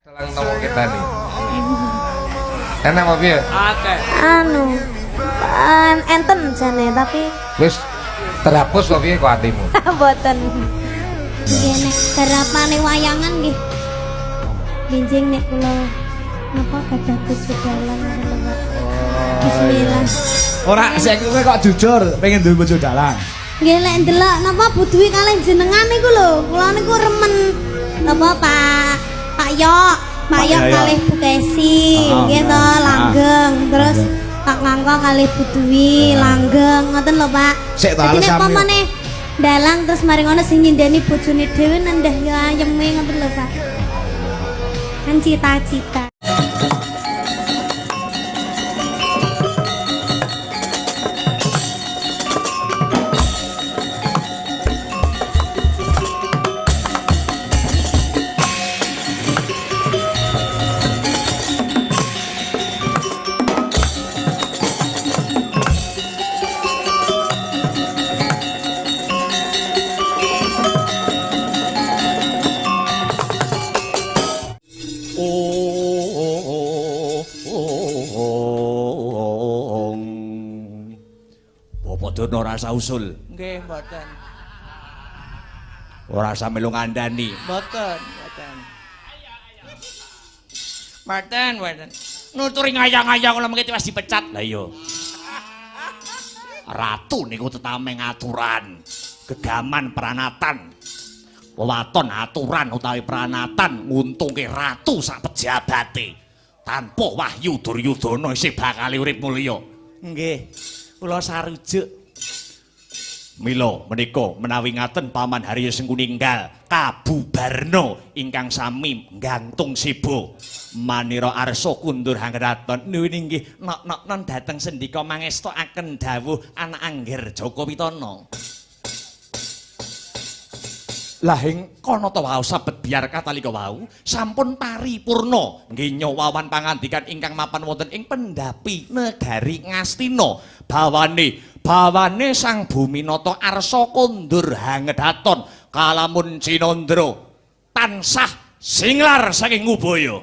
Dalang nopo ketane? Enak apa piye? Akeh. Anu, enten jane tapi Wis terhapus apa piye kok atimu? mboten. Nggih nek garapane wayangan nggih. Benjing nek kula napa gadah bojo dalang ngoten lho, Pak. Bismillah. Ora, saiki kowe kok jujur pengen duwe bojo dalang. Nggih lek ndelok napa Bu Dwi kalih jenengan niku lho, kula niku remen napa Pak Pak Yok, Pak Pak Yok Yoyo. kalih Bu Kesi, nggih to langgeng. Terus Pak Ngangko kalih Bu Dwi langgeng ngoten lho Pak. Sik to, Dadi nek alasanmu. pamane dalang terus mari ngono sing nyindeni bojone dhewe nendah ya ayeme ngoten lho Pak. Kan cita-cita. Bapak Durna ora usah usul, Nggih, mboten. ora usah melu ngandani. Mboten, mboten. Mboten, mboten. Nuturi ngayang-ngayang kula mengki tiwas dipecat. Lah iya. Ratu niku tetame aturan, gegaman pranatan. Wewaton aturan utawi pranatan nguntungke ratu sak pejabate. Tanpa wahyu Duryudana isih bakal urip mulya. Nggih. Kula sarujuk. Mila menika menawi ngaten Paman Haryo Sengkuni enggal kabubarna ingkang sami nggantung siba manira arsa kundur hanggraton. Nuwun inggih nok-noknon dhateng sendika mangestakaken dawuh anak angger Jaka Pitana. Lah ing kono ta wau sabet biar katalika wau sampun paripurna nggih nyawawan pangandikan ingkang mapan wonten ing pendhapi negari Ngastina. Bawane bawane Sang Buminata arsa kondur hangedaton kalamun cinandra tansah singlar saking ngubaya.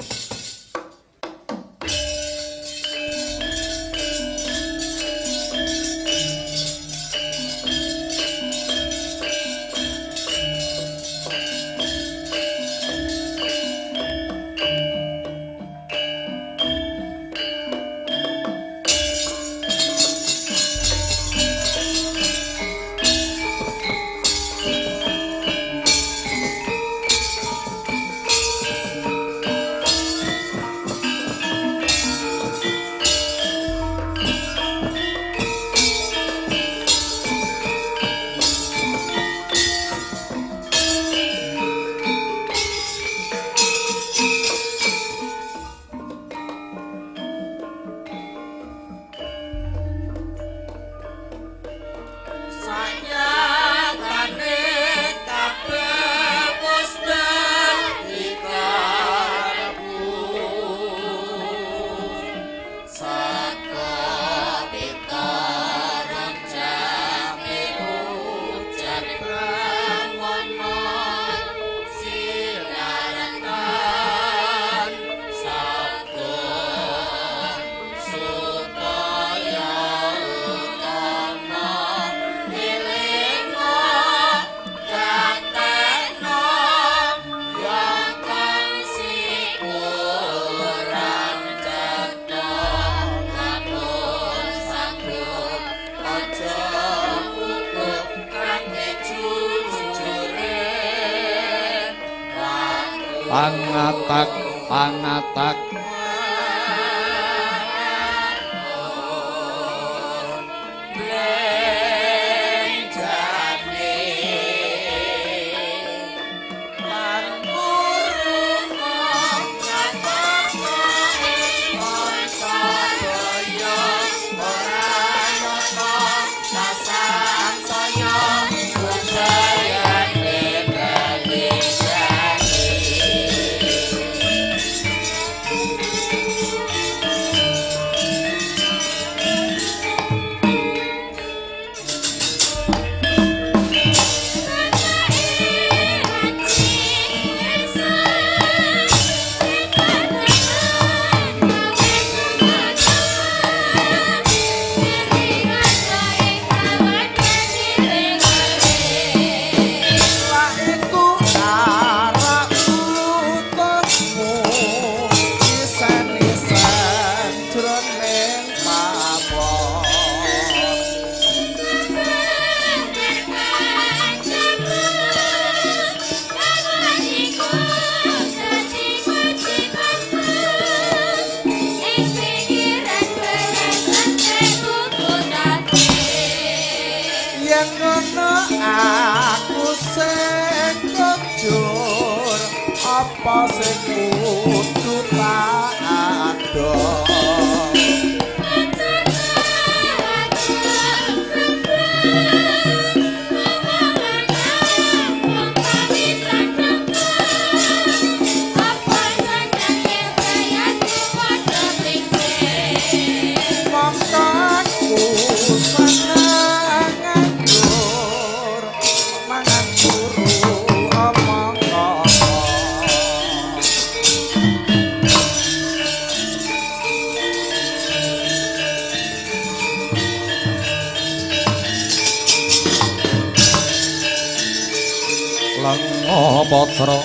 Pangatak pangatak Karo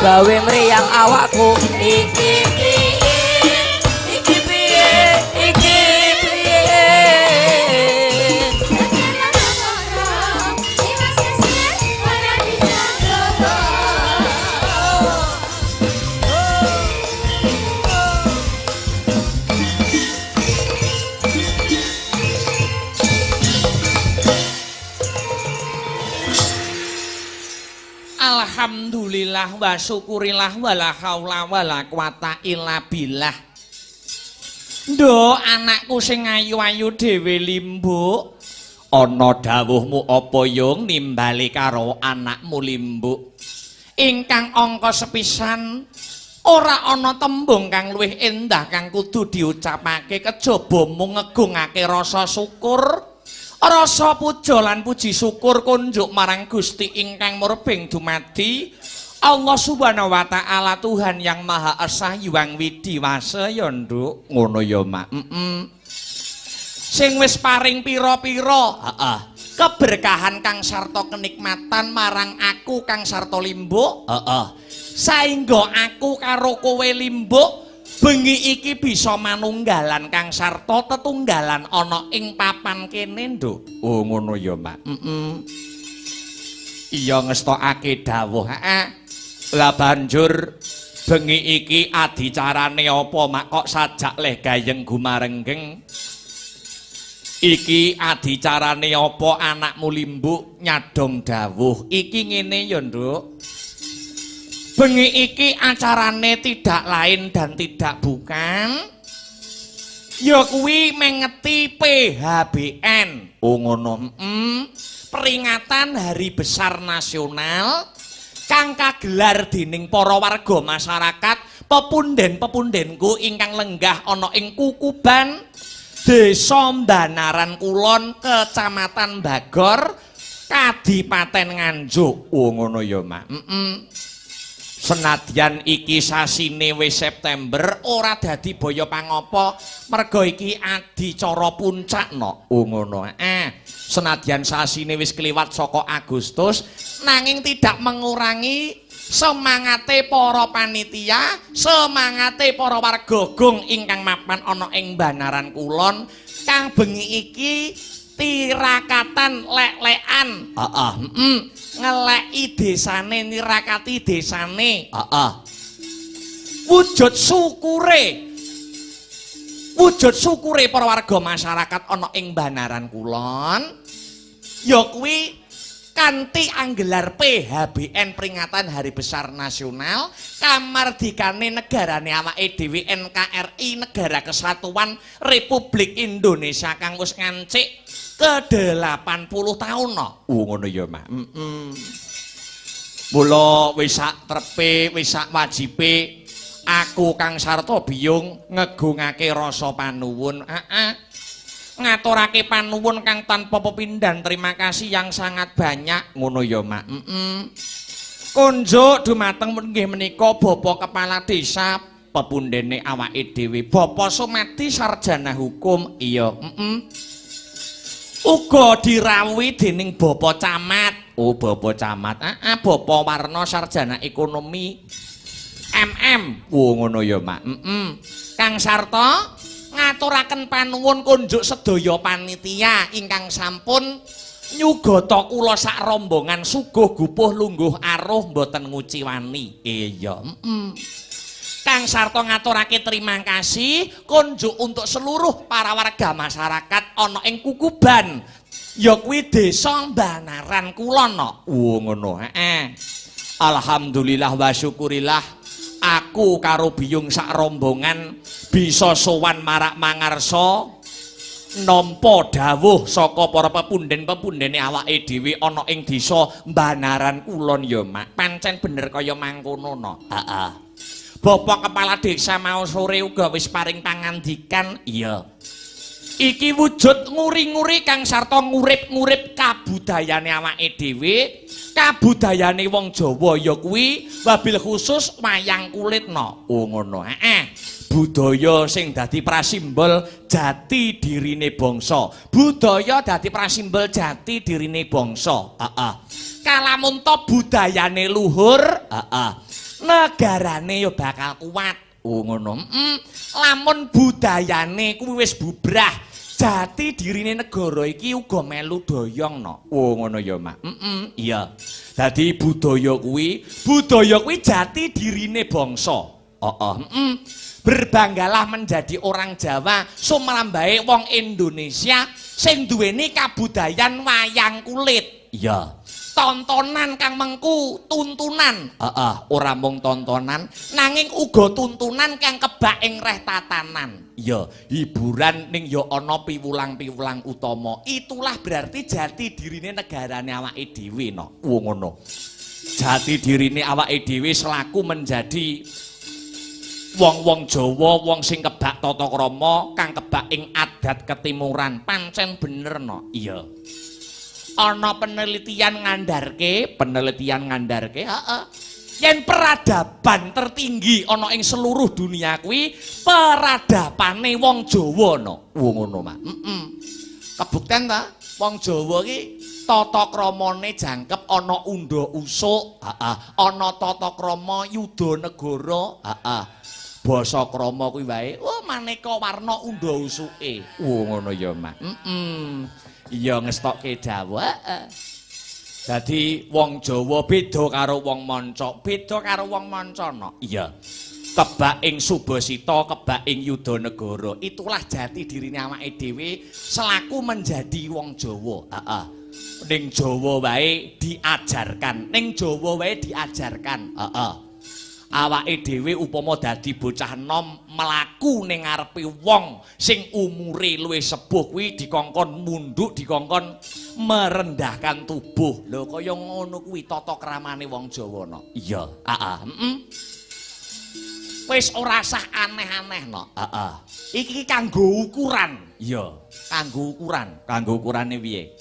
gawe mriyang awakku iki piye iki piye iki piye. Alhamdulillah wa syukurillah wala haula wala quwata illa billah. Nduk, anakku sing ayu-ayu dhewe Limbuk. Ana dawuhmu apa yung nimbali karo anakmu Limbuk? Ingkang angka sepisan ora ana tembung kang luwih endah kang kudu diucapake kejaba mung ngegungake rasa syukur. Rasa puja lan puji syukur kunjuk marang Gusti ingkang murbeng dumadi Allah Subhanahu wa taala Tuhan yang Maha Esa Hyang Widhi Wasa ya nduk. Ngono ya mak. Sing wis paring pira-pira heeh keberkahan kang sarta kenikmatan marang aku kang sarta Limbuk heeh saengga aku karo kowe Limbuk bengi iki bisa manunggalan kang sarta tetunggalan ana ing papan kene nduk. Oh ngono ya mak. Iya ngestokake dawuh. Heeh. Lah banjur bengi iki adicarane apa mak kok sajak leh gayeng gumarenggeng? Iki adicarane apa anakmu Limbuk nyadong dawuh? Iki ngene ya nduk. Bengi iki acarane tidak lain dan tidak bukan ya kuwi mengeti PHBN. Oh ngono. Peringatan Hari Besar Nasional kang kagelar dening para warga masyarakat Pepunden-pepundenku ingkang lenggah ana ing Kukuban, Desa Banaran Kulon, Kecamatan Bagor, Kadipaten Nganjuk. Oh ngono ya, Mak. Senadyan iki sasine wis September ora dadi baya pangapa merga iki adicara puncak no. Oh ngono. Senadyan sasine wis kliwat saka Agustus nanging tidak mengurangi semangate para panitia, semangate para warga gong ingkang mapan ana ing Banaran Kulon kang bengi iki tirakatan lek-lekan. Heeh, ngeleki desane, nirakati desane. Heeh. Wujud syukure para warga masyarakat ana ing Banaran Kulon ya kuwi kanthi anggelar PHBN peringatan Hari Besar Nasional kamardikane negarane awake dhewe NKRI Negara Kesatuan Republik Indonesia kang wis ngancik ke 80 tahun no. Oh ngono ya, Mak. Mula wis sak trepe, wis sak wajibe aku Kang Sarto Biyung ngegungake rasa panuwun. Heeh. Ngaturake panuwun kang tanpa pepindhan, terima kasih yang sangat banyak. Ngono ya, Mak. Kunjuk dumateng nggih menika Bapak Kepala Desa pepundhene awake dhewe, Bapak Sumadi sarjana hukum. Iya, Uga dirawuhi dening Bapak Camat. Oh, Bapak Camat. Heeh, Bapak Warno sarjana ekonomi MM. Oh, ngono ya, Mak. Kang Sarto ngaturaken panuwun kunjuk sedaya panitia ingkang sampun nyugata kula sak rombongan suguh gupuh lungguh aruh mboten nguciwani. Iya. Kang Sarto ngaturake terima kasih kunjuk untuk seluruh para warga masyarakat ana ing Kukuban ya kuwi Desa Banaran Kulon no. Oh ngono. Heeh. Alhamdulillah wa syukurillah aku karo Biyung sak rombongan bisa sowan marak mangarsa nampa dawuh saka para pepunden-pepundene awake dhewe ana ing Desa Banaran Kulon ya, Mak. Pancen bener kaya mangkono no. Heeh. Bapak Kepala Desa mau sore uga wis paring pangandikan. Iya. Iki wujud nguri-nguri Kang Sarto ngurip-ngurip kabudayane awake dhewe, kabudayane wong Jawa ya kuwi wabil khusus wayang kulit no. Oh ngono. Heeh. Budaya sing dadi prasimbol jati dirine bangsa. Budaya dadi prasimbol jati dirine bangsa. Heeh. Kalamun to budayane luhur, heeh, negarane ya bakal kuat. Oh ngono. Lamun budayane kuwi wis bubrah, jati dirine negara iki uga melu doyong no. Oh ngono ya, Mak. Iya. Dadi budaya kuwi jati dirine bangsa. Heeh. Berbanggalah menjadi orang Jawa, sumrambahe wong Indonesia sing duweni kabudayan wayang kulit. Iya. Tontonan kang mengku tuntunan. Heeh, ora mung tontonan nanging uga tuntunan kang kebak ing reh tatanan. Iya, hiburan ning ya ana piwulang-piwulang utama. Itulah berarti jati dirine negarane awake dhewe no. Oh ngono. Jati dirine awake dhewe selaku menjadi wong-wong Jawa, wong sing kebak tata krama, kang kebak ing adat ketimuran. Pancen bener no. Iya. Ana penelitian ngandharke, heeh. Yen peradaban tertinggi ana ing seluruh dunia kuwi peradabane wong Jawa no. Oh ngono, Mak. Kebukten ta? Wong Jawa ki tata kramane jangkep ana undha usuk, heeh, ana tata krama yuda negara, heeh. Basa krama kuwi wae, oh maneka warna undha usuke. Oh ngono ya, Mak. Iya ngestokke dawuh. Dadi wong Jawa beda karo wong manca, beda karo wong manca no. Iya. Kebak ing subasita, kebak ing yuda negara. Itulah jati dirine awake dhewe selaku menjadi wong Jawa. Heeh. Ning Jawa wae diajarkan, ning Jawa wae diajarkan. Heeh. Awake dhewe upama dadi bocah enom mlaku ning ngarepe wong sing umure luwih sepuh kuwi dikongkon munduk, dikongkon merendahkan tubuh. Lho kaya ngono kuwi tata kramane wong Jawa no. Iya, heeh. Wis ora sah aneh-aneh no. Heeh. Iki kanggo ukuran. Iya, kanggo ukuran. Kanggo ukurane piye?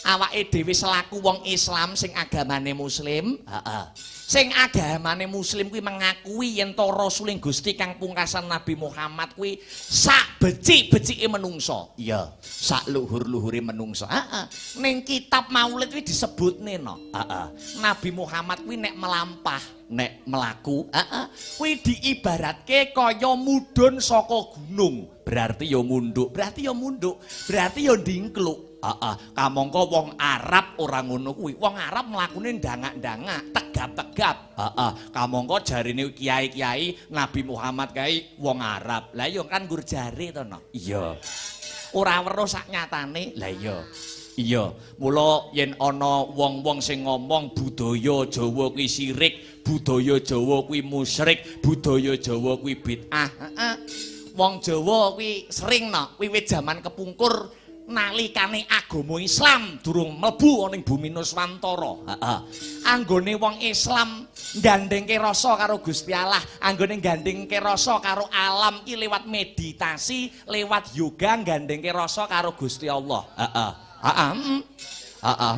Awake dhewe selaku wong Islam sing agamane muslim, heeh. Sing agamane muslim kuwi mengakui yen to Rasuling Gusti kang pungkasan Nabi Muhammad kuwi sak becik-becike menungso. Iya, sak luhur-luhure menungso. Heeh. Ning kitab Maulid kuwi disebutne no. Heeh. Nabi Muhammad kuwi nek melampah, nek mlaku, heeh, kuwi diibaratke kaya mudhun saka gunung. Berarti ya munduk, berarti ya munduk, berarti ya ndingkluk. Heeh, kamangka wong Arab ora ngono kuwi. Wong Arab mlakune ndangak-ndangak, tegap-tegap. Heeh, kamangka jarine kiai-kiai Nabi Muhammad kae wong Arab. Lah iya kan nggur jare to no. Iya. Ora weruh sak nyatane. Lah iya. Iya, mula yen ana wong-wong sing ngomong budaya Jawa kuwi sirik, budaya Jawa kuwi musyrik, budaya Jawa kuwi bid'ah. Heeh. Wong Jawa kuwi sering no, wiwit jaman kepungkur nalikane agama Islam durung mlebu ana ing bumi Nuswantara. Heeh. Anggone wong Islam gandhengke rasa karo Gusti Allah, anggone gandhengke rasa karo alam ki lewat meditasi, lewat yoga gandhengke rasa karo Gusti Allah. Heeh. Heeh. Heeh.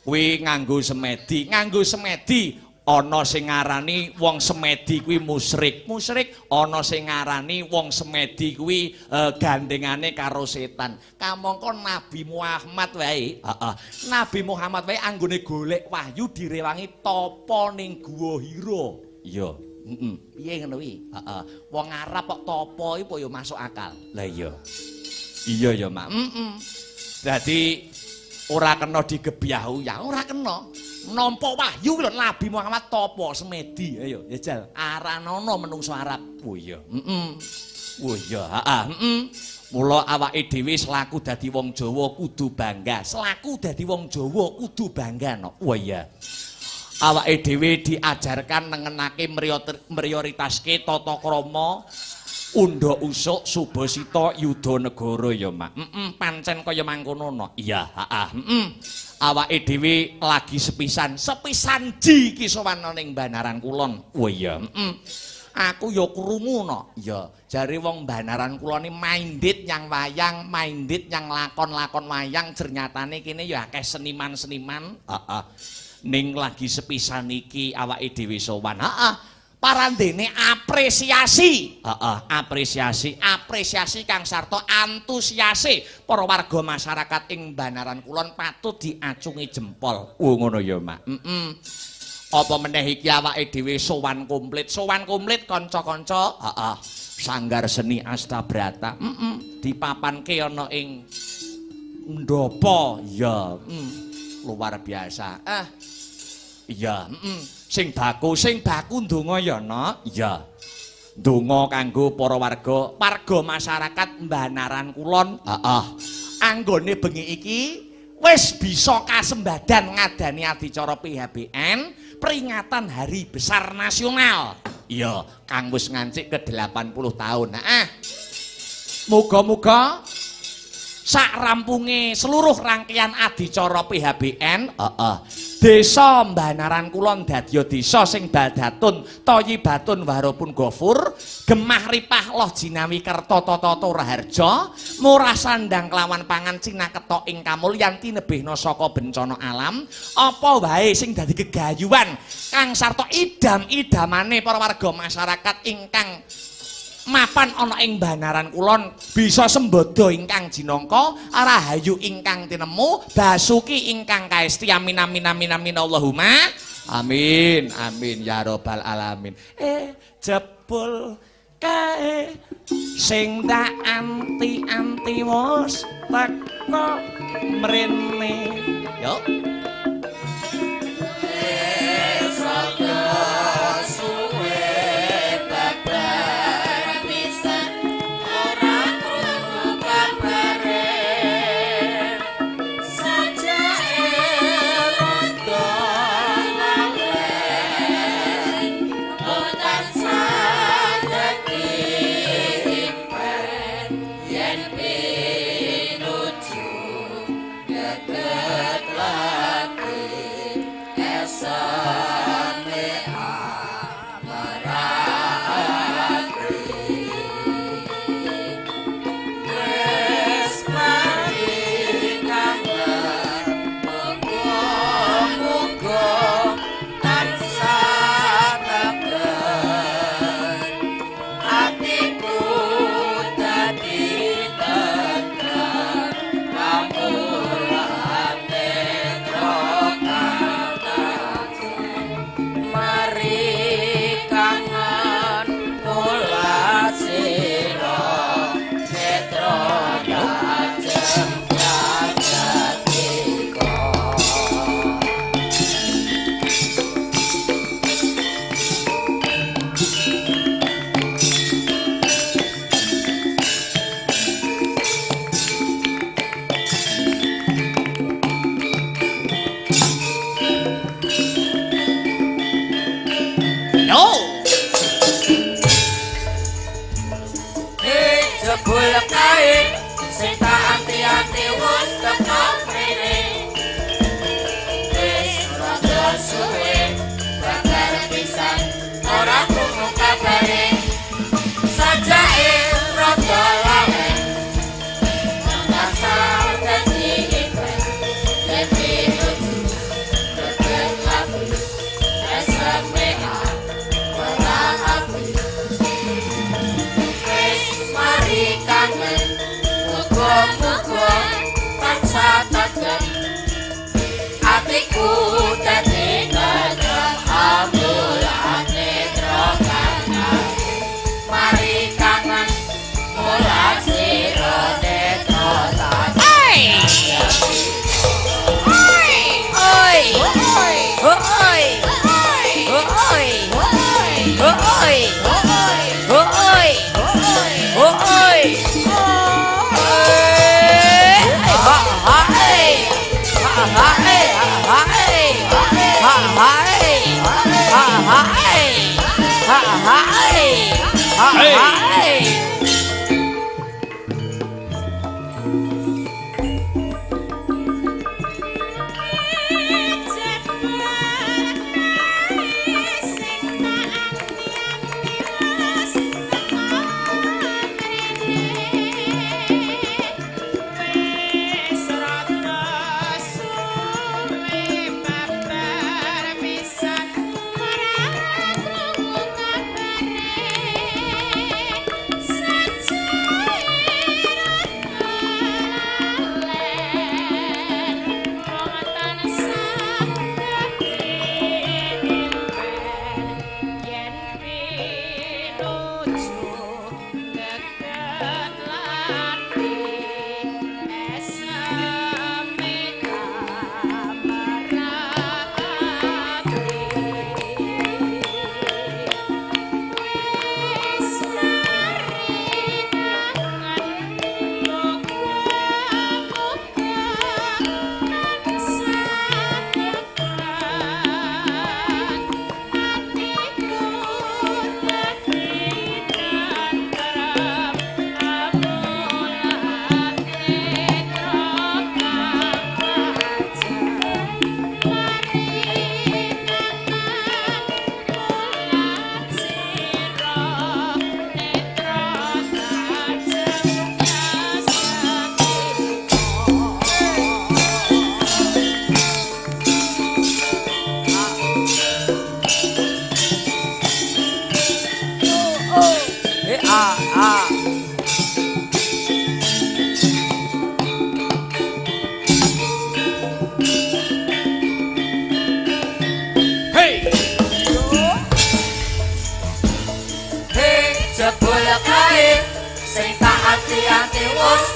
Kuwi nganggo semedi, nganggo semedi. Ana sing ngarani wong semedi kuwi musyrik, musyrik. Ana sing ngarani wong semedi kuwi gandengane karo setan. Kamangka Nabi Muhammad wae, heeh. Nabi Muhammad wae anggone golek wahyu direwangi tapa ning Guwa Hira. Iya, heeh. Piye ngono kuwi? Heeh. Wong Arab kok tapa iki apa ya masuk akal. Lah iya. Iya ya, Mak. Heeh. Dadi ora kena digebyah ya, ora kena. Nampa wahyu lho Nabi Muhammad tapa semedi. Ayo jajal aranono menungso Arab. Oh iya. Heeh. Oh iya, heeh, heeh. Mula awake dhewe selaku dadi wong Jawa kudu bangga. Selaku dadi wong Jawa kudu bangga no. Oh iya. Awake dhewe diajarkan nengenake mrioritaske tata krama undha usuk subasita yudha negara ya, Mak. Heeh, pancen kaya mangkono no. Iya, heeh, heeh. Awake dhewe lagi sepisan, sepisan ji iki sowan ning Banaran Kulon. Oh iya, heeh. Aku ya krungu no. Iya, jare wong Banaran Kulon iki minded nyang wayang, minded nyang lakon-lakon wayang, jernyatane kene ya akeh seniman-seniman. Heeh. Ning lagi sepisan iki awake dhewe sowan. Heeh. Parandene apresiasi. Heeh, apresiasi, apresiasi kang sarta antusiase para warga masyarakat ing Banaran Kulon patut diacungi jempol. Oh ngono ya, Mak. Heeh. Apa meneh iki awake dhewe sowan komplit, sowan komplit kanca-kanca. Heeh. Sanggar Seni Astabrata. Heeh. Dipapanke ana ing Ndapa. Ya, luar biasa. Ah. Iya, heeh. Sing baku ndonga ya, Nok. Iya. Ndonga kanggo para warga, warga masyarakat Banaran Kulon. Heeh. Anggone bengi iki wis bisa kasembadan ngadani adicara PHBN peringatan Hari Besar Nasional. Iya, kang wis ngancik ke 80 tahun. Heeh. Muga-muga sak rampunge seluruh rangkaian adicara PHBN, heeh. Desa Banaran Kulon dadya desa sing baldatun toyibatun warupun gofur, gemah ripah loh jinawi kerta tata raharja, murah sandang kelawan pangan cinaketok ing kamulyan tinebihna saka bencana alam, apa wae sing dadi gegayuhan kang sarta idam-idamane para warga masyarakat ingkang mapan ana ing Banaran Kulon bisa sembodo ingkang jinangka, rahayu ingkang tinemu, basuki ingkang kaesti. Amin amin amin amin Allahumma amin amin ya robbal alamin. Jebul kae sing tak anti-anti wis teko mrene. Yo. Esane amara.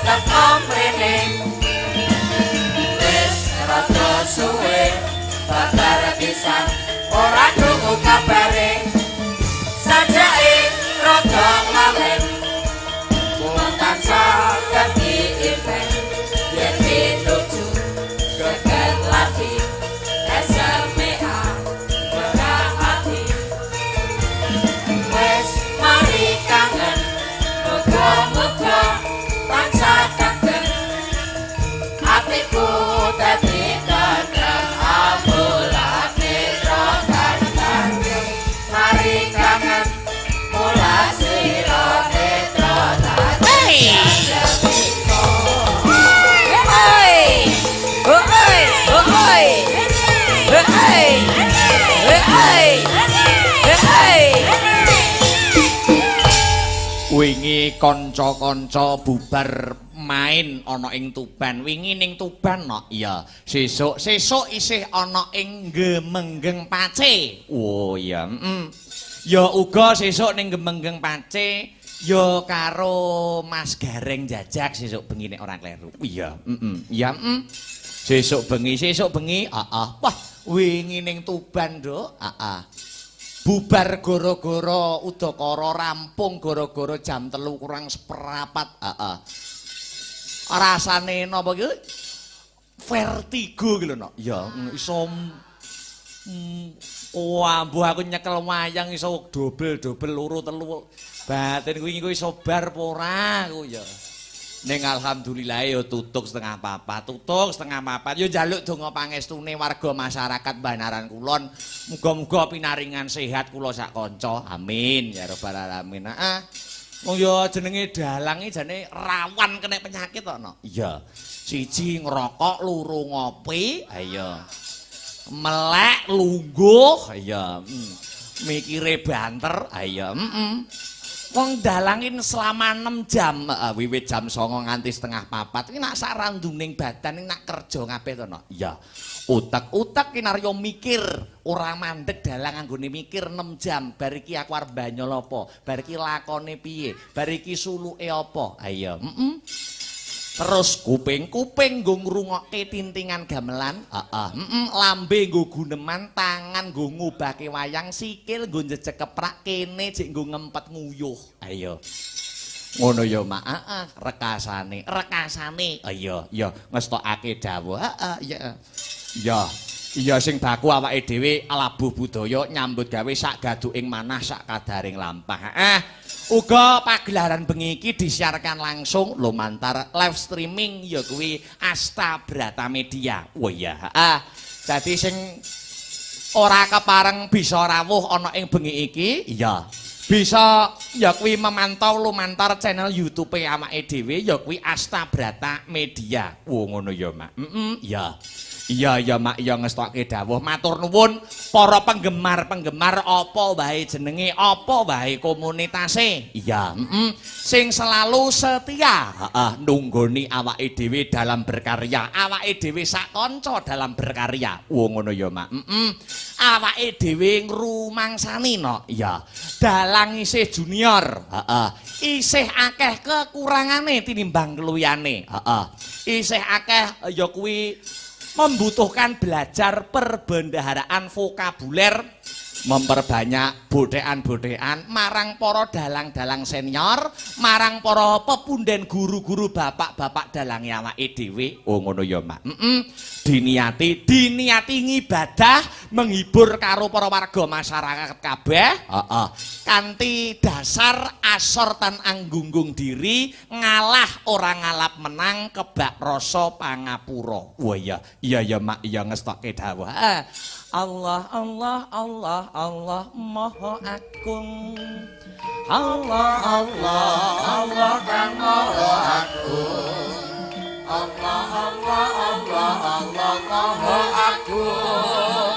teko mrene wis rada suwe babar pisan ora krungu kabare sajake rada lalen mung tansah dadi impen yen dituju geget lati SMA ati wis mari kangen muga-muga tansah kangen atiku dadi tentrem ambulane rokan mari kangen mula sira netra Hey! Oi! Oi! Oi! Oi! Oi! Oi! Wingi kanca-kanca bubar main ana ing Tuban. Wingi ning Tuban no. Iya. Sesuk sesuk isih ana ing Gemenggeng Pace. Oh iya, heeh. Ya uga sesuk ning Gemenggeng Pace ya karo Mas Gareng Jajak sesuk bengi nek ora kleru. Iya, heeh. Iya, heeh. Sesuk bengi, heeh. Wah, wingi ning Tuban, Nduk. Heeh. Bubar gara-gara udakara rampung gara-gara jam 2:45. Heeh. Rasane napa iki? Vertigo iki lho, Nok. Ya, iso wah, aku nyekel wayang iso dobel-dobel loro telu. Batin kuwi iso bar apa ora aku ya. Ning alhamdulillah ya tutuk 3:30, tutuk 3:30. Ya njaluk donga pangestune warga masyarakat Banaran Kulon. Muga-muga pinaringan sehat kula sak kanca. Amin ya rabbal alamin. Heeh. Wong ya jenenge dalang iki jane rawan kena penyakit kok, Nok. Iya. Siji ngerokok, loro ngopi, ayo. Melek lungguh, iya. Mikire banter, ayo. Heeh. Wong dalangin selama 6 jam, wiwit jam 09.00 nganti 3:30. Iki nak sak randuning badan iki nak kerja kabeh to, Nok. Iya. Utek-utek ki naryo mikir, ora mandeg dalang anggone mikir 6 jam. Bar iki aku arep banyol apa? Bar iki lakone piye? Bar iki suluke apa? Ayo, heeh. Terus kuping-kuping nggo ngrungokke tintingan gamelan, heeh, heeh, lambe nggo guneman, tangan nggo ngubahke wayang, sikil nggo njejeg keprak, kene jek nggo ngempet nguyuh. Ayo. Ngono ya, Mak. Heeh, rekasane, rekasane. Iya, iya, ngestokake dawuh. Heeh, iya. Iya. Iya sing baku awake dhewe labuh budaya nyambut gawe sak gaduking manah sak kadaring lampah. Heeh. Uga pagelaran bengi iki disiarkan langsung lumantar live streaming ya kuwi Asta Brata Media. Oh iya, heeh. Dadi sing ora kepareng bisa rawuh ana ing bengi iki, iya. Bisa ya kuwi memantau lumantar channel YouTube awake dhewe ya kuwi Asta Brata Media. Oh ngono ya, Mak. Heeh, iya. Iya ya Mak, ya ngestokke dawuh. Matur nuwun para penggemar-penggemar apa wae jenenge, apa wae komunitase. Iya, heeh. Sing selalu setia, heeh, nunggoni awake dhewe dalam berkarya. Awake dhewe sak kanca dalam berkarya. Oh ngono ya, Mak. Heeh. Awake dhewe ngrumangsani, Nok. Iya. Dalang isih junior, heeh. Isih akeh kekurangane tinimbang keluyane, heeh. Isih akeh ya kuwi membutuhkan belajar perbendaharaan vokabuler, memperbanyak botean-botean marang para dalang-dalang senior, marang para pepunden guru-guru bapak-bapak dalang awake dhewe. Oh ngono ya, Mak. Heeh. Diniati, diniati ngibadah, menghibur karo para warga masyarakat kabeh. Heeh. Kanthi dasar asor tan anggunggung diri, ngalah ora ngalap menang, kebak rasa pangapura. Wah iya, iya ya Mak, iya ngestokke dawuh. Allah Allah Allah Allah Maha Agung. Allah Allah Allah kang Maha Agung. Allah Allah Allah Allah Maha Agung.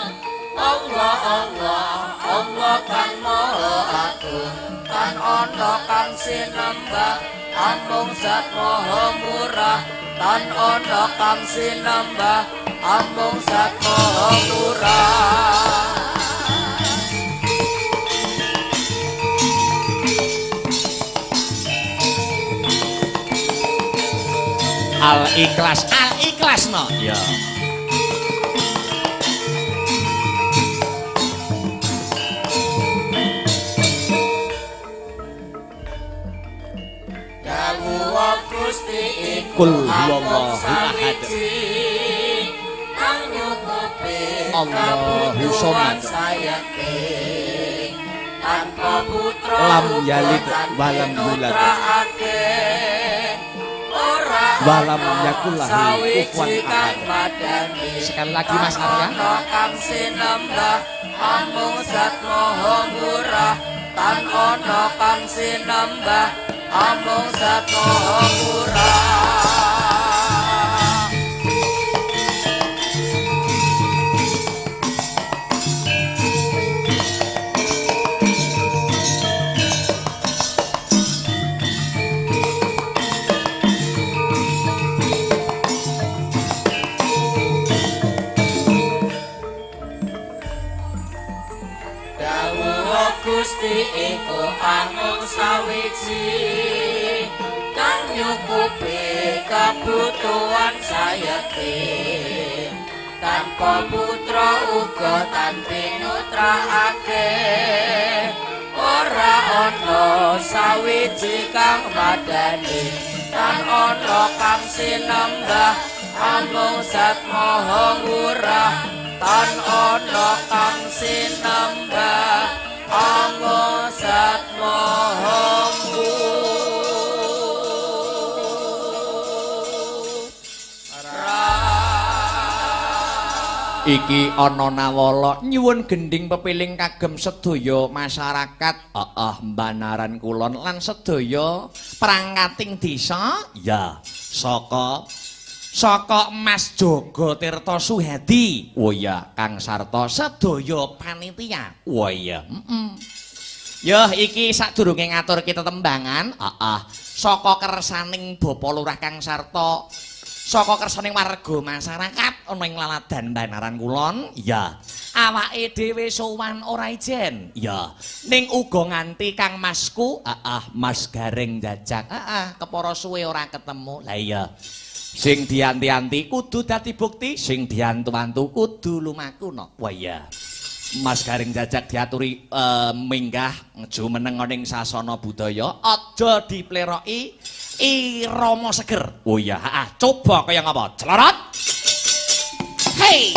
Allah Allah Allah kang Maha Agung. Tan ana kang sinembah amung zat maha murah. Tan ana kang sinembah amung zat maha murah. Al-Ikhlas, Al-Ikhlas no. Ya. Dawuh Gusti iku Qul huwallahu ahad. Kang nyukupi Allahu somad. Tanpa putra Lam yalid walam yulad. Walam yakul lahu kufuwan ahad. Sekali lagi Mas Arya. Kang sinembah amung zat maha murah, tan ana kang sinembah amung zat maha murah. Gusti iku amung sawiji kang nyukupi kabutuhan sayekti, tanpa putra uga tan pinutraake, ora ana sawiji kang madani, tan ana kang sinembah amung zat maha murah, tan ana kang sinembah amung zat maha murah. Iki ana nawala nyuwun gendhing pepiling kagem sedaya masyarakat heeh Banaran Kulon lan sedaya perangkating desa. Ya, saka Mas Jogo Tirta Suhadi. Oh iya, Kang Sarto sedaya panitia. Oh iya, heeh. Yoh iki sadurunge ngaturke tetembangan, heeh. Saka kersaning Bapak Lurah Kang Sarto, saka kersaning warga masyarakat ana ing laladan Banaran Kulon, iya. Awake dhewe sowan ora ijen, iya. Ning uga nganti Kang Masku, heeh, Mas Gareng Jajak, heeh, kepara suwe ora ketemu. Lah iya. Sing dianti-anti kudu dadi bukti, sing diantu-antu kudu lumaku no. Wah iya. Mas Gareng Jajak diaturi minggah jumeneng ning sasana budaya, aja dipleroki irama seger. Oh iya, heeh, coba kaya ngapa? Celorot. Hey.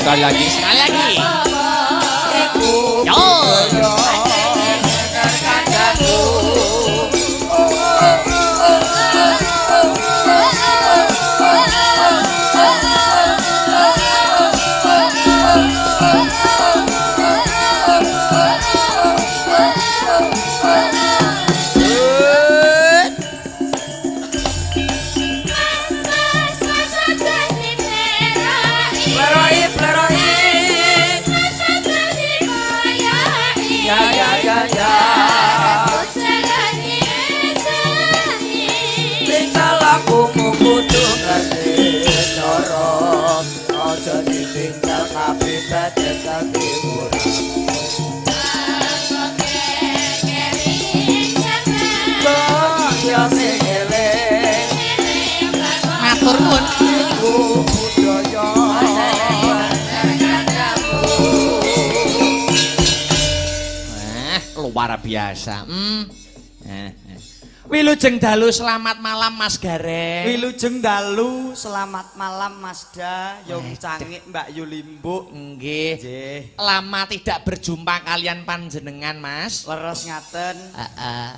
Sekali lagi, sekali lagi. Yo. Matur nuwun. Luar biasa. Wilujeng dalu, selamat malam Mas Gareng. Wilujeng dalu, selamat malam Mas Da, Yong Cangik, Mbak Yulimbuk. Nggih. Lama tidak berjumpa kalian panjenengan, Mas. Leres ngaten. Heeh.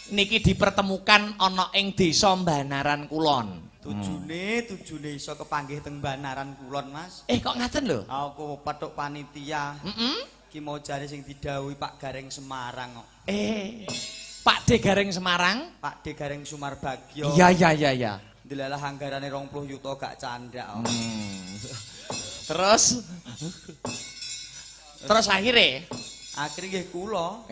Niki dipertemukan ana ing Desa Banaran Kulon. Tujune iso kepanggih teng Banaran Kulon, Mas. Kok ngaten lho? Aku petuk panitia. Ki mau jare sing didhawuhi Pak Gareng Semarang kok. Pak D Gareng Semarang? Pak D Gareng Sumarbagyo. Iya. Ndelalah anggarane 20 yuta gak candak. Terus akhire nggih kula.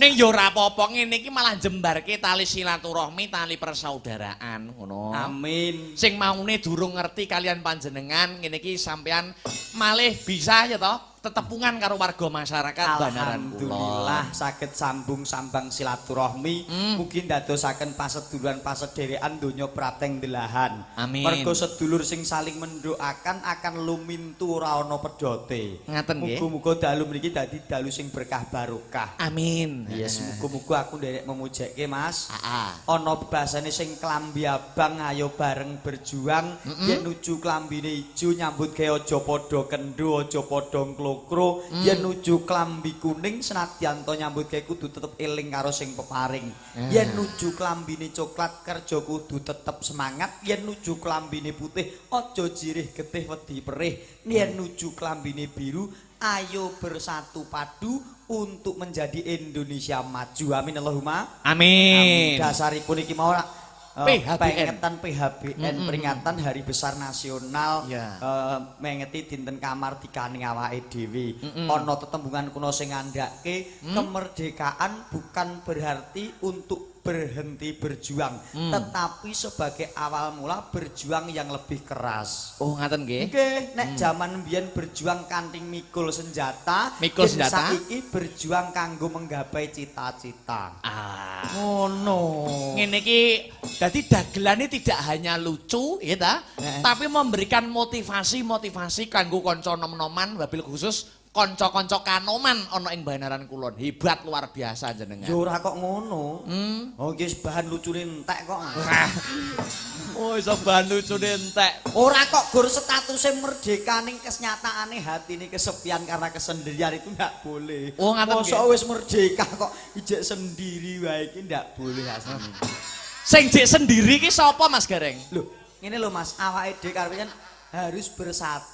Ning yo ora apa-apa, ngene iki malah jembarke tali silaturahmi, tali persaudaraan ngono. Amin. Sing maune durung ngerti kalian panjenengan, ngene iki sampean malih bisa ya toh tetepungan karo warga masyarakat Banaran Kulon. Alhamdulillah saged sambung sambang silaturahmi, mugi ndadosaken paseduluran pasederekan donya prapteng delahan. Amin. Mergo sedulur sing saling mendoakan akan lumintu ora ana pedote. Ngaten nggih. Muga-muga dalu mriki dadi dalu sing berkah barokah. Amin. Yes, muga-muga aku nderek memujekke, Mas. Heeh. Ana bebasane sing klambi abang ayo bareng berjuang, yen nuju klambine ijo nyambut gawe aja padha kendho, aja padha nglokro, yen nuju klambi kuning senadyan to nyambut gawe kudu tetep eling karo sing peparing. Yen nuju klambine coklat kerja kudu tetep semangat, yen nuju klambine putih aja jirih getih wedi perih, yen nuju klambine biru ayo bersatu padu untuk menjadi Indonesia maju. Amin Allahumma. Amin. Dasaripun iki mau PHBN. Pengetan PHBN, peringatan Hari Besar Nasional, mengeti dinten kamardikane awake dhewe. Ana tetembungan kuno sing ngandhake kemerdekaan bukan berarti untuk berhenti berjuang, tetapi sebagai awal mula berjuang yang lebih keras. Oh, ngaten nggih. Nggih, nek jaman mbiyen berjuang kanthi mikul senjata, mikul senjata, saiki berjuang kanggo menggapai cita-cita. Ah. Ngono. Ngene iki dadi dagelane tidak hanya lucu, ya ta? Tapi memberikan motivasi-motivasi kanggo kanca nom-noman, wabil khusus kanca-kanca kanoman ana ing Banaran Kulon. Hebat luar biasa jenengan. Ya ora kok ngono. Oh iki bahan lucune entek kok. Oh iso bahan lucune entek. Ora kok gur statuse merdeka ning kenyataane hatine kesepian karena kesendirian itu ndak boleh. Oh ngaten nggih. Mosok wis merdeka kok ijek sendiri wae iki ndak boleh asline. Sing jek sendiri iki sapa Mas Gareng? Lho, ngene lho Mas, awake dhewe karepe kan harus bersatu.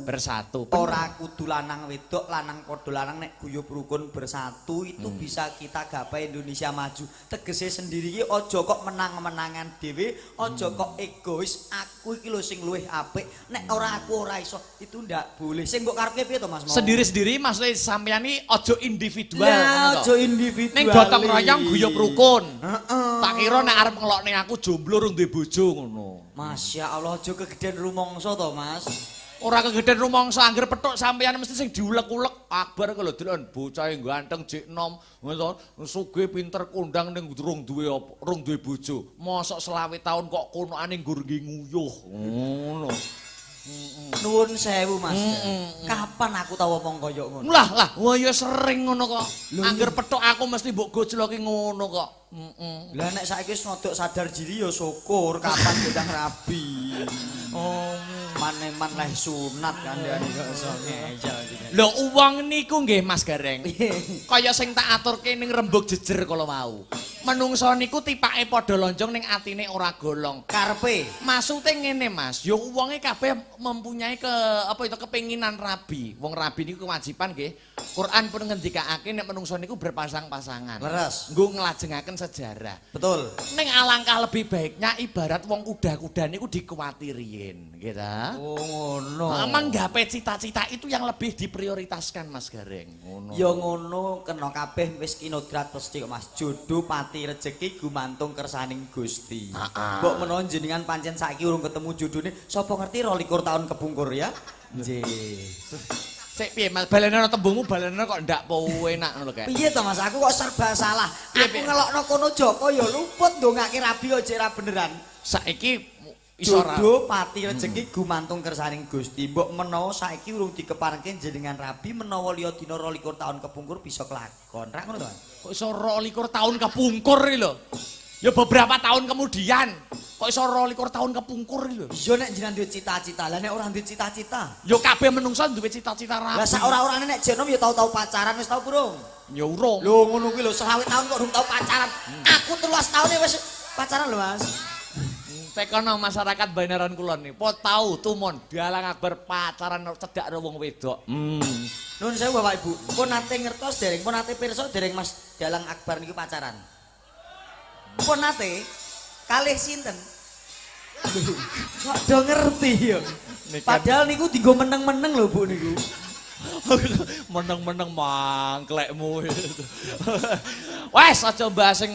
Bersatu. Ora kudu lanang wedok, lanang padha lanang nek guyub rukun bersatu itu bisa kita gapai Indonesia maju. Tegese sendiri iki aja kok menang-menangan dhewe, aja kok egois, aku iki lho sing luwih apik, nek ora aku ora iso. Itu ndak boleh. Sing mbok karepke piye to Mas? Sendiri-sendiri maksudnya sampeyan iki aja individual. Lah, aja individual. Ning gotong royong guyub rukun. Tak kira nek arep ngelokne aku jomblo rung duwe bojo ngono. Masya Allah, aja kegeden rumangsa to Mas. Ora kegeden rumangsa, angger petuk sampeyan mesti sing diulek-ulek. Akbar kok lho delok bocahe ganteng jek nom, ngono sugih pinter kondang ning rung duwe apa, rung duwe bojo. Mosok 25 taun kok konokane nggur nggih nguyuh. Ngono. Nuwun sewu Mas. Kapan aku tau omong kaya ngono? Lah lah, wah ya sering ngono kok. Angger petuk aku mesti mbok gojloki ngono kok. Lah nek saiki wis rodok sadar diri ya syukur, kapan ndang rabi. Oh, maneman leh sunat kandhane kok iso ngeyel. Lho wong niku nggih Mas Gareng. Kaya sing tak aturke ning rembug jejer kala wau. Menungso niku tipake padha lonjong ning atine ora golong. Karepe? Maksude ngene Mas, ya wonge kabeh mempunyai kepenginan rabi. Wong rabi niku kewajiban nggih. Quran pun ngendikake nek menungso niku berpasang-pasangan. Leres. Nggo nglajengaken sejarah. Betul. Ning alangkah lebih baiknya ibarat wong kuda-kuda niku dikuatiriin, gitu. Oh ngono. Manggape cita-cita itu yang lebih diprioritaskan Mas Gareng. Ngono. Ya ngono, kena kabeh wis kinodrat pasti kok Mas. Jodoh pati rejeki gumantung kersaning Gusti. Mbok menawa jenengan pancen saiki urung ketemu jodone, sapa ngerti 22 tahun kepungkur ya? Nggih. Sik piye Mas, balenono tembungmu balenono kok ndak po enak ngono kek. Piye to Mas, aku kok serba salah. Aku ngelokno kono Joko ya luput ndongake rabi aja ra beneran. Saiki iso ra. Jodoh pati rejeki gumantung kersaning Gusti. Mbok menawa saiki urung dikeparengke jenengan rabi, menawa liya dina 22 tahun kepungkur bisa kelakon. Ra ngono to Mas? Kok iso 22 tahun kepungkur iki lho? Ya beberapa tahun kemudian kok iso 22 tahun kepungkur iki lho. Iya nek jenengan duwe cita-cita, lah nek ora duwe cita-cita. Ya kabeh menungso duwe cita-cita rabi. Lah sak ora-orane nek jenom ya tau-tau pacaran wis tau burung? Ya urung. Lho ngono kuwi lho, 25 tahun kok urung tau pacaran. Aku 13 tahun wis pacaran lho, Mas. Tekono masyarakat Banaran Kulon nih. Po tau tumon Dalang Akbar pacaran cedak karo wong wedok. Nuwun sewu Bapak Ibu, pun nate ngertos dereng, pun nate pirsa dereng Mas Dalang Akbar niku pacaran. Pun nate kalih sinten? Kok do ngerti ya. Padahal niku dienggo meneng-meneng lho Bu niku. Meneng-meneng mangklekmu. Wes aja bahas sing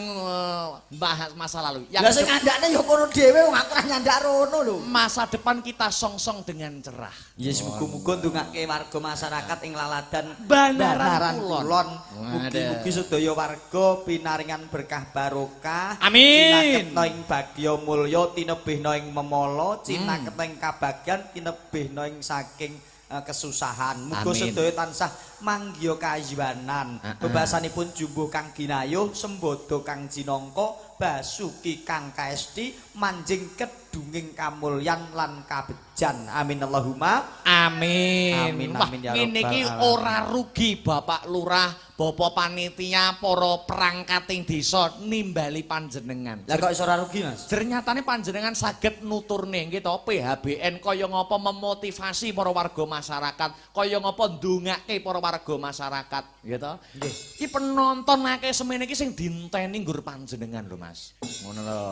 bahas masa lalu. Lah sing ngandakne ya kono dhewe wong aku ora nyandak rono lho. Masa depan kita song-song dengan cerah. Ya muga-muga ndongake warga masyarakat ing laladan Banaran Kulon. Mugi-mugi sedaya warga pinaringan berkah barokah. Amin. Cinaketna ing bagya mulya, tinebihna ing memala, cinaketna ing kabagyan, tinebihna ing saking kesusahan. Muga sedaya tansah manggiya kayiwanan. Bebasanipun jumbuh kang ginayuh, sembodo kang jinangka, basuki kang kaesti, manjing kedunging kamulyan lan kabejan. Amin Allahumma. Amin. Amin, Wah, amin ya ngene iki ora rugi Bapak Lurah, Bapak panitia, para perangkating desa nimbali panjenengan. Lah kok iso ora rugi, Mas? Jernyatane panjenengan saged nuturne nggih to PHBN kaya ngapa memotivasi para warga masyarakat, kaya ngapa ndongake para warga masyarakat, nggih to? Nggih. Iki penonton akeh semene iki sing dinteni nggur panjenengan lho, Mas. Ngono lho.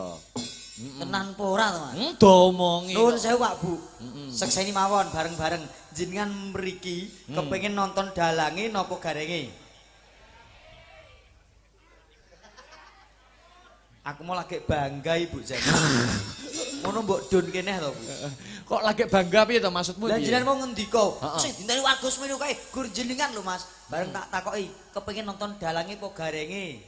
Tenan apa ora to, Mas? Domongi. Nuwun sewu Pak Bu. Sekseni mawon bareng-bareng jenengan mriki kepengin nonton dalange napa garenge? Aku mau lagi bangga Ibu Jen. Ngono mbok don kene to, Bu. Kok lagi bangga piye to maksudmu Lah piye? jenengan mau ngendika, sing dinteni warga semene kae gur jenengan lho, Mas. Bareng tak takoki, kepengin nonton dalange apa garenge?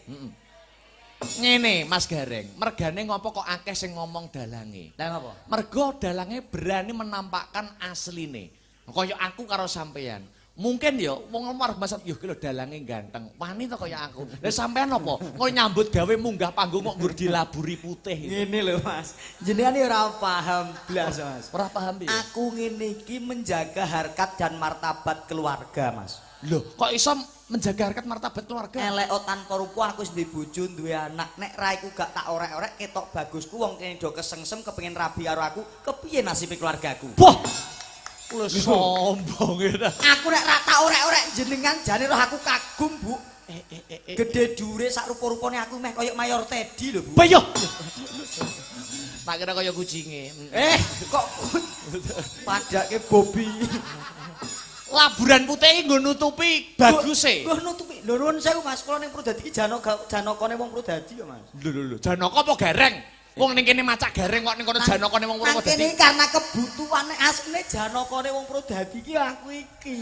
Ngene Mas Gareng, mergane ngopo kok akeh sing ngomong dalange? Lah ngopo? Mergo dalange berani menampakkan asline. Kaya aku karo sampean. Mungkin ya wong warga masyarakat yo iki lho dalange ganteng. Wani to kaya aku. Lah sampean apa? Kok nyambut gawe munggah panggung kok nggur dilaburi putih. Ngene lho, Mas. Jenengan iki ora paham blas, Mas. Ora paham piye? Aku ngene iki menjaga harkat dan martabat keluarga, Mas. Loh, kok iso menjaga harkat martabat keluarga? Elek tanpa rupa aku wis duwe bojo, duwe anak. Nek raiku gak tak orek-orek ketok bagusku wong kene do kesengsem kepengin rabi karo aku, kepiye nasibe keluargaku? Wah. Lho sombong ta. Aku nek ra tak orek-orek jenengan jane roh aku kagum, Bu. Gede dure sak rupa-rupane aku meh koyo Mayor Teddy lho, Bu. Bayo. Tak kira kaya kucinge. Kok padake Bobby. Laburan putih iki nggo nutupi baguse. Nggo nutupi. Lho nuwun sewu Mas, kula ning Purwodadi iki janakane wong Purwodadi ya, Mas. Lho lho lho, janaka apa gareng? Wong ning kene macak gareng kok ning kono janakane wong Nang Purwodadi. kene karena kebutuhan nek asline janakane wong Purwodadi iki aku iki.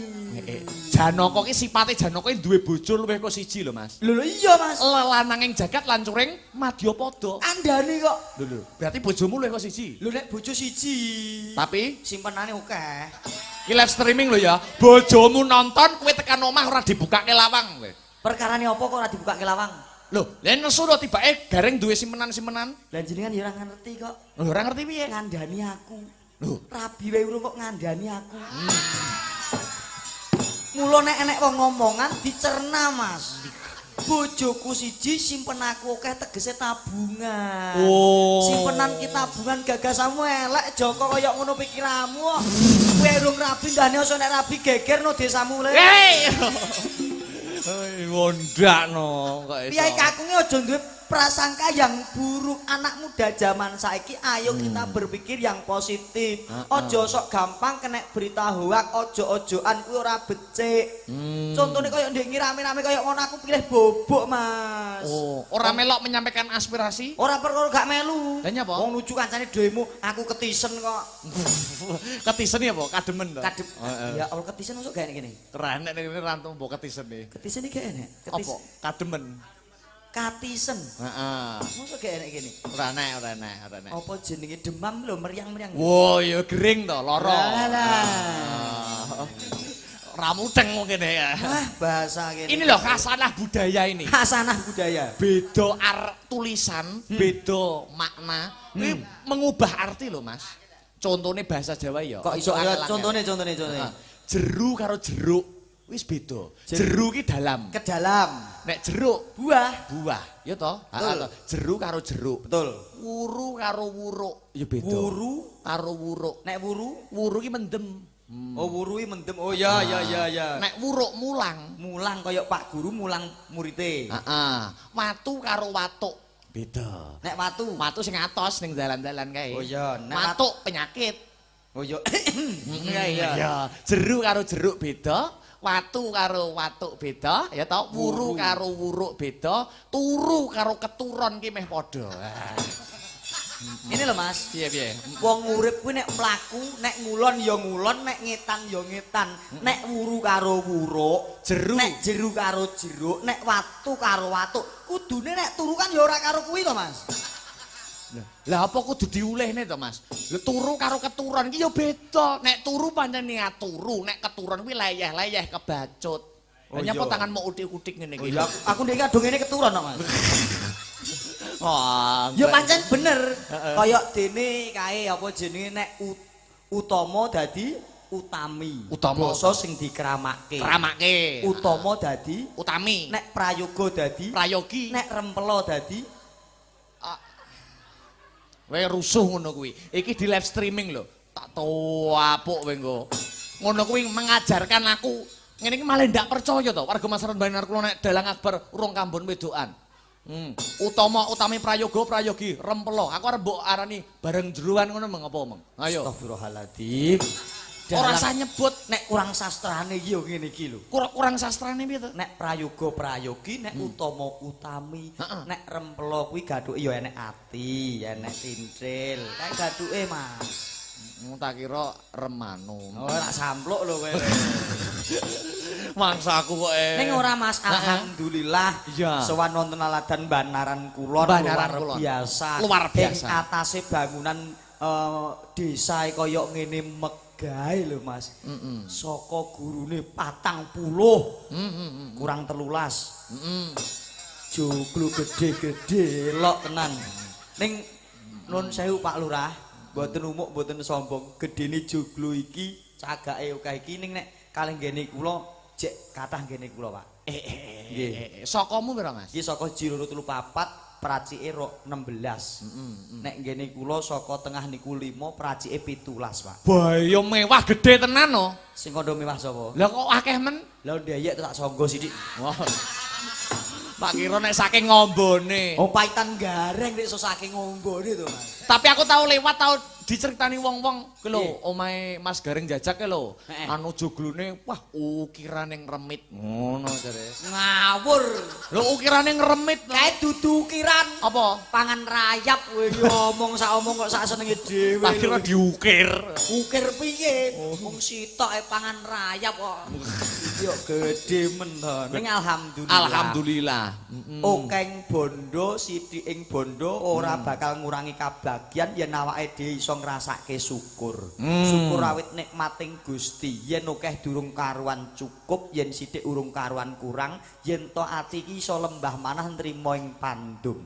Janaka ki sipate Janaka ki duwe bojo luwih kok siji lho, Mas. Lho lho iya, Mas. Lelananging jagat lancuring madyapada. Andani kok. Lho lho, berarti bojomu luwih kok siji. Lho nek bojo siji. Tapi simpenane akeh. iki live streaming lho ya. Bojomu nonton kowe tekan omah ora dibukake lawang kowe. Perkarane apa kok ora dibukake lawang? Lho, lha nesu lho tibake gareng duwe simpenan-simpenan. Lah jenengan ya ora ngerti kok. Lho ora ngerti piye? Ngandani aku. Lho, rabi wae urung kok ngandani aku. Mula nek enek wong ngomongan dicerna, Mas. Bojoku siji simpen aku akeh tegese tabungan. Oh. Simpenan ki tabungan gagasanmu elek Joko kaya ngono pikiranmu kok. Kowe urung rabi ndane aja nek rabi geger no desamu le. Hei. Hei, wondakno kok iso. Piye kakunge aja duwe prasangka yang buruk. Anak muda zaman saiki ayo kita berpikir yang positif. Aja sok gampang kena berita hoak, ojo-ojoan kuwi ora becik. Contone kaya ndek rame-rame kaya ngono aku pilih bobok, Mas. Oh, ora melok menyampaikan aspirasi? Ora perkara gak melu. Lah nyapa? Wong lucu kancane demo, aku ketisen kok. Ketisen ya apa? Kademen to? Kadep. Ya Allah ketisen masuk gak enek kene. Keren nek ngene rantung mbok ketisen iki. Ketisen iki gak enek. Apa? Kademen. Katisen. Heeh. Mosok gak enek kene. Ora enek, ora enek, ora enek. Apa jenenge demam lho meriang-meriang. Wo, ya gering to, lara. Lah lah. Ora mudeng mungkin ya. Wah, bahasa kene. Ini loh khasanah budaya ini. Khasanah budaya. Beda tulisan, beda makna, ini mengubah arti loh, Mas. Contohnya bahasa Jawa ya. Kok iso ya contone. Jeru karo jeruk. Wis beda. Jeru ki dalam. Ke dalam. Nek jeruk buah. Buah, ya toh? Heeh. Jeru karo jeruk. Betul. Wuru karo wuruk ya beda. Wuru karo wuruk. Nek wuru, wuru ki mendem. Oh, wuru ki mendem. Oh ya ya ya ya. Nek wuruk mulang. Mulang kaya Pak Guru mulang murite. Heeh. Watu karo watuk beda. Nek watu, watu sing atos ning dalan-dalan kae. Oh iya, nek watuk penyakit. Oh iya. Iya. Jeru karo jeruk beda. Watu karo watuk beda, ya toh? Wuru karo wuruk beda, turu karo keturon ki meh padha. Ini lho Mas. Piye piye? Wong urip kuwi nek mlaku, nek ngulon ya ngulon, nek ngetan ya ngetan, nek wuru karo wuruk, jeru, nek jeru karo jeruk, nek watu karo watuk, kudune nek turu kan ya ora karo kuwi to Mas. Lah apa kudu diulehne to Mas? Lho turu karo keturon iki ya beda. Nek turu pancen niat turu, nek keturon kuwi leyeh-leyeh kebacut. Oh, nyapa tanganmu utik-utik ngene iki? Oh, iya, aku ndek kadung ngene keturon kok Mas. Wah, ya pancen bener. Kaya dene kae apa jenenge nek utama dadi utami. Utama basa sing dikramake. Kramake. Utama dadi utami. Nek prayoga dadi prayogi. Nek rempela dadi Kowe rusuh ngono kuwi. Iki di live streaming lho. Tak tuapuk kowe engko. Ngono kuwi mengajarkan aku. Ngene iki malah ndak percaya to. Warga masyarakat Baninar kula nek dalang akbar urung kambon wedokan. Utama utami prayoga prayogi rempela. Aku arep mbok arani bareng jeroan ngono meng apa meng. Ayo. Astagfirullahaladzim. Ora usah nyebut nek kurang sastrane iki yo ngene iki lho. Kurang sastrane piye to? Nek prayoga prayogi, nek utama utami, nek rempela kuwi gathuke ya enek ati, enek tintil. Kae gathuke Mas. Tak kira remano. Oh, tak sampluk lho kowe. Mangsa aku kok Ning ora Mas, alhamdulillah. Sowan wonten Aladan Banaran Kulon luar biasa. Luar biasa. Ing atase bangunan desa kaya ngene megahe lho Mas. Saka gurune 40. Kurang 13. Joglo gede-gede elok tenan. Ning nun sewu Pak Lurah, mboten umuk mboten sombong, gedene joglo iki cagake akeh iki ning nek kalih nggene kula jek kathah nggene kula Pak. Nggih. Sakamu pira Mas? Iki saka 234 pracike 16. Nek nggene kula saka tengah niku 5, pracike 17, Pak. Bayo mewah gede tenan no. Sing kandha mewah sapa? Lah kok akeh men? Lah ndayek tak sangga sithik. Wah. Tak kira nek saking ngombone. Oh paitan gareng nek iso saking ngombone to, Mas. Tapi aku tau lewat tau diceritani wong-wong kuwi lho, omahe Mas Gareng Jajak kuwi lho. Anu joglone wah ukirane ngremit. Ngono jare. Ngawur. Lho ukirane ngremit. Kae dudu ukiran. Apa? Pangan rayap kowe iki omong sak omong kok sak senenge dhewe. Tak kira diukir. Ukir piye? Wong sitoke pangan rayap kok. Yo gedhe men to. Ning alhamdulillah. Alhamdulillah. Okeng bondo sithik ing bondo ora bakal ngurangi kabagyan yen awake dhewe iso ngrasake syukur. Syukur awit nikmating Gusti. Yen akeh durung karuan cukup, yen sithik urung karuan kurang, yen to ati iki iso lembah manah nrimo ing pandum.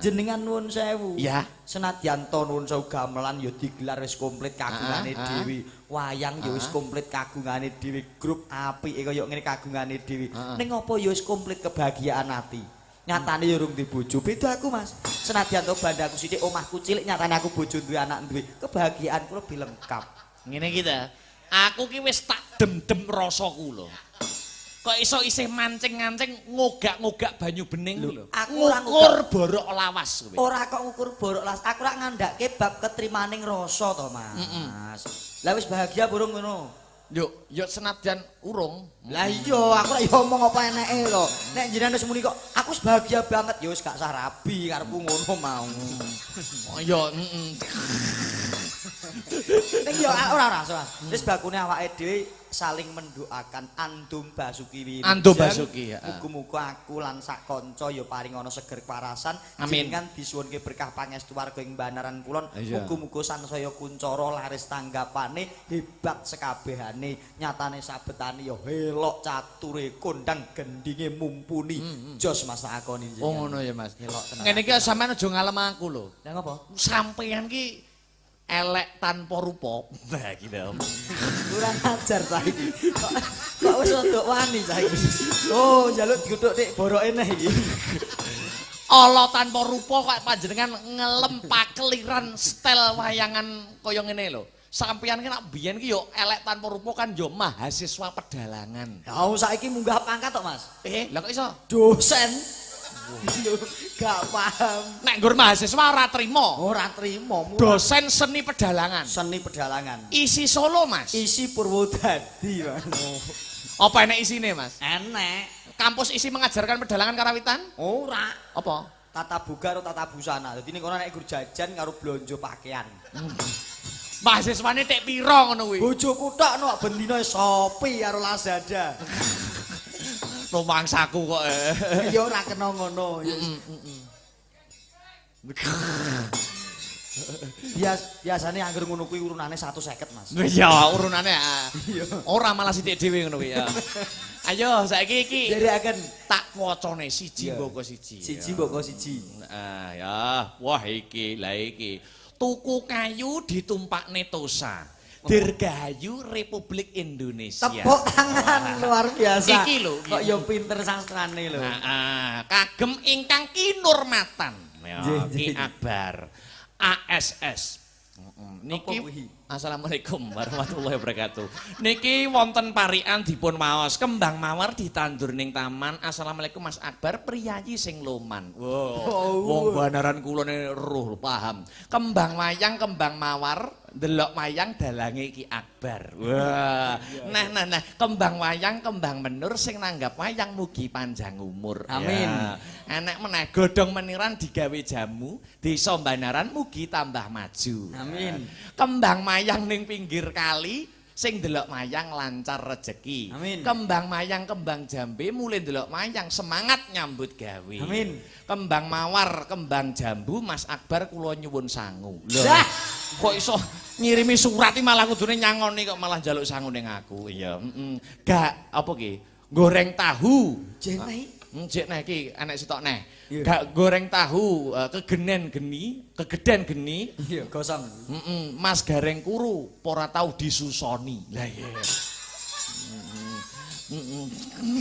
Jenengan nuwun sewu. Ya. Senadyan to nuwun sewu gamelan ya digelar wis komplit kagungane dhewe. Wayang ya wis komplit kagungane dhewe, grup apike kaya ngene kagungane dhewe. Ning apa ya wis komplit kebahagiaan ati. Nyatane ya urung duwe bojo. Beda aku, Mas. Senadyan to bandaku sithik, omahku cilik, nyatane aku bojo duwe anak duwe. Kebahagiaanku lebih lengkap. Ngene iki ta. Aku ki wis tak dem-dem rasaku lho. Kok iso isih mancing-mancing ngogak-ngogak banyu bening lho. Aku ora ngukur borok lawas kowe. Ora kok ngukur borok lawas. Aku ora ngandhake bab ketrimaning rasa to, Mas. Lah wis bahagia burung ngono. Yo, yo senadyan urung. Lah iya, aku ora yo omong apa eneke lho. Nek jenengan wis muni kok aku wis bahagia banget, ya wis gak sah rabi karepku ngono mau. Oh iya, heeh. Ning yo ora ora, Mas. Wis bakune awake dhewe saling mendoakan Andum Basuki Wilujeng. Andum Basuki ya. Muga-muga aku lan sak kanca ya paring ana seger kewarasan. Jenengan disuwunke berkah pangestu warga ing Banaran Kulon. Muga-muga sansaya kuncara laris tanggapane hebat sekabehane. Nyatane sabetane ya helok cature kondang gendinge mumpuni. Jos Mas akoni jenengan. Oh ngono ya Mas. Helok tenan. Ngene iki sampean aja ngalem aku lho. Lah ngopo? Sampean ki elek tanpa rupa. Nah iki lho. Kurang ajar saiki. Kok wis rodok wani saiki. Oh, njaluk diguthuk dik boroke neh iki. Ala tanpa rupa kok panjenengan ngelem pakeliran setel wayangan kaya ngene lho. Sampeyan ki nek biyen ki yo elek tanpa rupa kan yo mahasiswa pedalangan. Ya saiki munggah pangkat tok, Mas. Lah kok iso? Dosen. Lho, gak paham. Nek nggur mahasiswa ora trimo. Ora trimo. Dosen seni pedalangan. Seni pedalangan. Isi Solo, Mas. Isi Purwodadi, Mas. Apa enek isine, Mas? Enek. Kampus isi mengajarkan pedalangan karawitan? Ora. Apa? Tata boga karo tata busana. Dadi ning kono nek gur jajan karo blonjo pakaian. Mahasiswane tek pira ngono kuwi? Bojoku tok no ben dina Shopee karo Lazada. Rumangsaku kok. Ya ora kena ngono. Biasane angger ngono kuwi urunane 150, Mas. Iya, urunane. Ora malah sithik dhewe ngono kuwi ya. Ayo saiki iki nderekaken tak wacane siji mboko siji. Siji mboko siji. Heeh ya. Wah iki, lah iki. Tuku kayu ditumpakne tosa. Dirgahayu Republik Indonesia. Tepuk tangan luar biasa. Iki lho, kok ya pinter sastrane lho. Heeh, kagem ingkang kinurmatan. Ya, Ki Akbar. ASS. Niki Assalamualaikum warahmatullahi wabarakatuh. Niki wonten parikan dipun waos kembang mawar ditandur ning taman. Assalamualaikum Mas Akbar, priyayi sing loman. Wow, wong banaran kula ne roh paham. Kembang wayang, kembang mawar, ndelok wayang dalange Ki Akbar. Wah. Nah, nah, nah, kembang wayang, kembang menur sing nanggap wayang mugi panjang umur. Amin. Ya. Enek meneh godhong meniran digawe jamu, desa Banaran mugi tambah maju. Amin. Kembang mayang ning pinggir kali, sing ndelok mayang lancar rejeki. Amin. Kembang mayang, kembang jambe, mulih ndelok mayang semangat nyambut gawe. Amin. Kembang mawar, kembang jambu, Mas Akbar kula nyuwun sangu. Lho. Kok iso ngirimi surat iki malah kudune nyangoni kok malah njaluk sangu ning aku. Iya, heeh. Gak apa ki? Goreng tahu. Jene. Jek neh iki enek sitok neh. Gak goreng tahu, kegenen geni, kegeden geni. Iya, gosong. Heeh, Mas Gareng kuru ora tau disusoni. Lah iya. Heeh.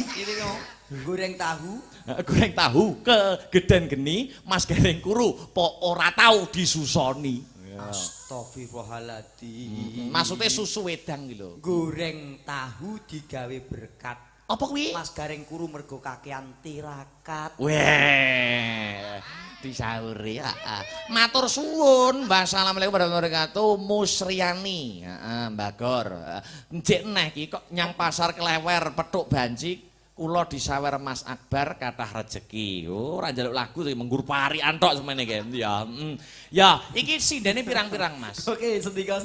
Iki kok goreng tahu, goreng tahu kegeden geni, Mas Gareng kuru po ora tau disusoni. Astagfirullahaladzim. Maksudnya susu wedang iki lho. Goreng tahu digawe berkat. Apa kuwi? Mas Gareng kuru mergo kakean tirakat. Weh, disauri. Heeh. Matur suwun, Mbah. Assalamualaikum warahmatullahi wabarakatuh. Musriani, heeh, Mbah Gor. Njek neh iki kok nyang pasar Klewer petuk banci kula disawer Mas Akbar kathah rejeki. Oh, ora njaluk lagu iki menggur parikan tok semene iki. Ya, Ya, iki sindene pirang-pirang, Mas. Oke, sendika.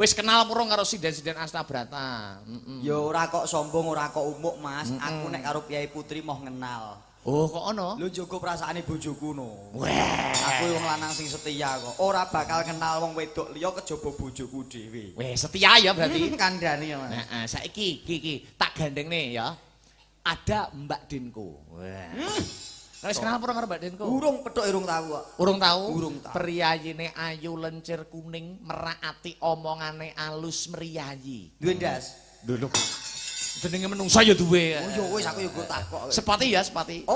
Wis kenal purung karo sinden-sinden Astabrata. Ya ora kok sombong, ora kok umuk, Mas. Aku nek karo Kyai Putri moh ngenal. Oh, kok ono? Lho njogo perasaane bojoku no. Weh, aku wong lanang sing setia kok. Ora bakal kenal wong wedok liya kejaba bojoku dhewe. Weh, setia ya berarti. Kandhane ya, Mas. Heeh, saiki iki tak gandengne ya. Ada Mbak Dinko. Wah. Wis kenal purung karo Mbak Dinko? Urung petuk urung tahu kok. Urung tahu? Urung tahu. Priyayine ayu lencir kuning, merak ati omongane alus mriyayi. Duwe ndas. Lho lho. Jenenge menungsa ya duwe. Oh ya wis aku ya go takok. Sepati ya, sepati. Oh.